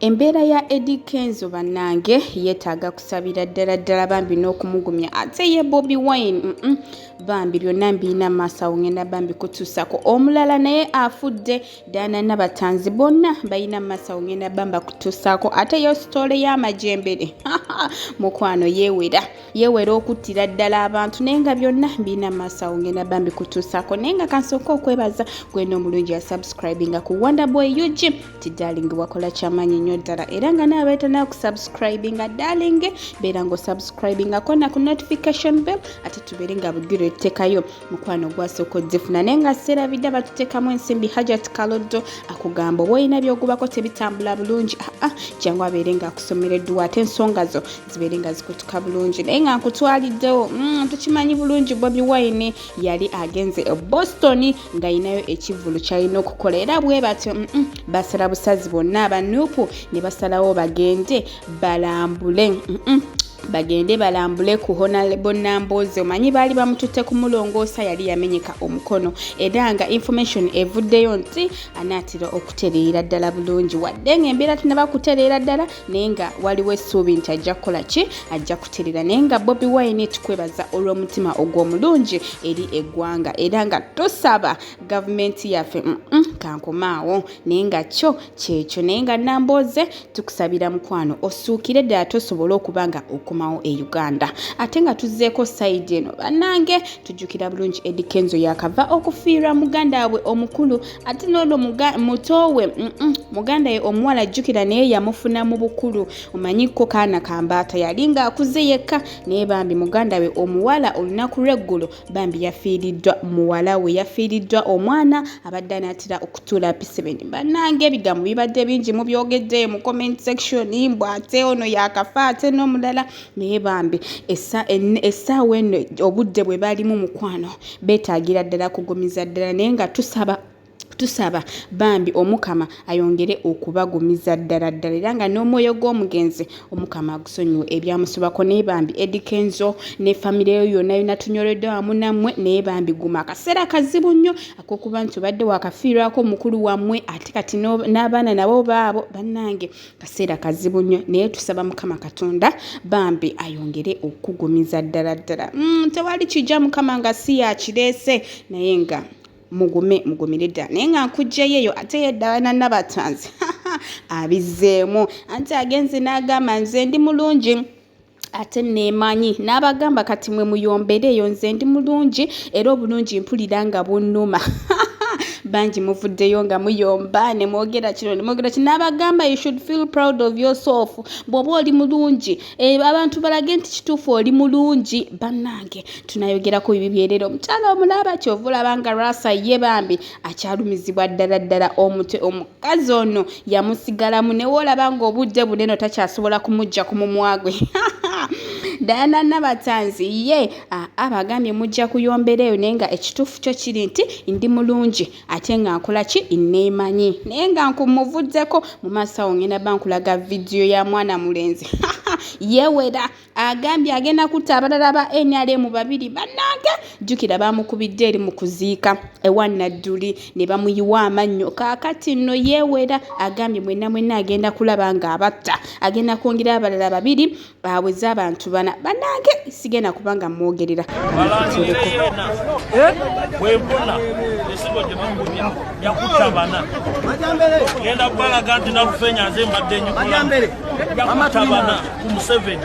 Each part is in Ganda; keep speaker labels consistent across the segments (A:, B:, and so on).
A: Embeera ya Eddy Kenzo bannange yeetaaga kusabira ddala ddala bambi n'okumugumya ate ye Bobi Wine bambi byonna mbirina maaso awo ngenda bambi kutuusako omulala naye afudde Diana Nabatanzi bonna balina maaso awo ngenda bamba kutuusaako ate yo sitoole y'amajembere mukwano yeewera yeewera okuttira ddala abantu naye nga byonna mbirina maaso awo ngenda bambi kutuusaako naye nga kansooka okwebaza gwena omulungi ya subscribinga ku Wonderboy UG ti darling wakola kyamaanyi nnyo ddala era nga naabeeta nakusubscribinga darling beera nga osubscribingako na ku notification bell ate tubeere nga bugiro ettekayo mukwano gwasooka odzifuna naye nga seerabidde batuteekamu ensimbi Hajat Kaloddo akugamba oba olina byogubako tebitambula bulungi aa jangu abeere nga akusomera edduwa ate ensonga zo zibeere nga zikutuka bulungi naye nga nkutwaliddewo tukimanyi bulungi Bobi Wine yali agenze e Boston ng'alinayo ekivvulu kyalina okukola era bwe batyo basala busazi bonna abanuupu ne basalawo bagende balambule bagende balambule ku Honorable Nambooze. Omanyi baali bamututte kumulongoosa, yali yamenyeka omukono era nga information evuddeyo nti anaatera okutereera ddala bulungi, wadde ng'embeera tenaba kutereera ddala, naye nga waliwo essuubi nti ajja kukola ki, ajja kutereera. Naye nga Bobi Wine tukwebaza olw'omutima ogw'omulungi eri eggwanga era nga tusaba gavumenti yaffe kankomaawo naye nga kyo kyekyo. Naye nga Nambooze tukusabira mukwano osuukire ddala tosobole okuba nga okomawo e Uganda. Ate nga tuzzeeko side eno bannange, tujjukira bulungi Eddy Kenzo yakava okufiirwa muganda we omukulu ate n'olwo muto we muganda we omuwala, jjukira naye yamufuna mu bukulu, omanyiko kaana kambaata yali ng'akuze yekka, naye bambi muganda we omuwala olunaku lw'eggulo bambi yafiiriddwa muwala we, yafiiriddwa omwana abadde anaatera okutuula P7. Bannange ebigambo bibadde bingi mubyogedde mu comment section mbw ate ono yakafa ate n'omulala, naye bambi essaawa eno obudde bwe balimu mukwano beetaagira ddala kugumiza ddala, naye nga tusaba bambi Omukama ayongere okubagumiza ddala ddala era nga n'omwoyo gw'omugenzi Omukama agusonyiwe ebyamusobako. Naye bambi Eddy Kenzo ne famire yo yonna yonna tunyoleddwa wamu nammwe, naye bambi guma, akaseera kazibu nnyo ak'okuba nti obadde wakafiirwako mukulu wammwe ate kati n'abaana nabo baabo. Bannange kaseera kazibu nnyo, naye tusaba Mukama Katonda bambi ayongere okugumiza ddala ddala. Tewali kijja Mukama nga si yakireese, naye nga mugume mugumire ddala. Naye nga nkugjeyo eyo ate yeddala Nabatanzi abizzeemu anti agenze n'agamba nze ndi mulungi ate neemanyi, n'abagamba kati mwe muyombere eyo, nze ndi mulungi era obulungi mpulira nga bunnuma. Bangi muvuddeyo nga muyomba ne mwogera kino ne mwogera kino, n'abagamba you should feel proud of yourself bw'oba oli mulungi, abantu balage nti kituufu oli mulungi. Bannange tunayogerako bibi byerere, omukyala omulaba kyova olaba nga Rasa ye bambi akyalumizibwa ddala ddala omutwe, omukazi ono yamusigalamu ne woolaba ng'obudde bunene takyasobola kumugja ku mumwa gwe. Diana Nabatanzi ye abagambye mujja kuyombera eyo, naye nga ekituufu kyo kiri nti ndi mulungi ate nga nkola ki, neemanyi. Naye nga nkumuvuddeko mu maaso awo ngenda ba nkulaga vidiyo ya mwana mulenzi yeewera agambye agenda kutta abalala ba NRM babiri. Bannange jjukira bamukubidde eri mu kuziika ewa Nadduli ne bamuyiwa amannyo, kaakati nno yeewera agambye mwenna mwenna agenda kulaba ng'abatta, agenda kwongera abalala babiri aweze abantu bana. Bannange sigenda kubanga mwogerera.
B: Bwempona ensigo gye bakubya yakutta bana, genda kubalaga nti Nalufenya nze mbadde nyikula yakutta bana ku Museveni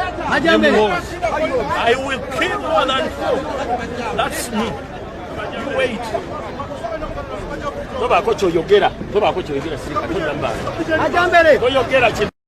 B: ne Muhoozi. I will kill more than four. That's me. You wait. Tobaako kyoyogera, tobaako kyoyogera, sirika, tonamba toyogera.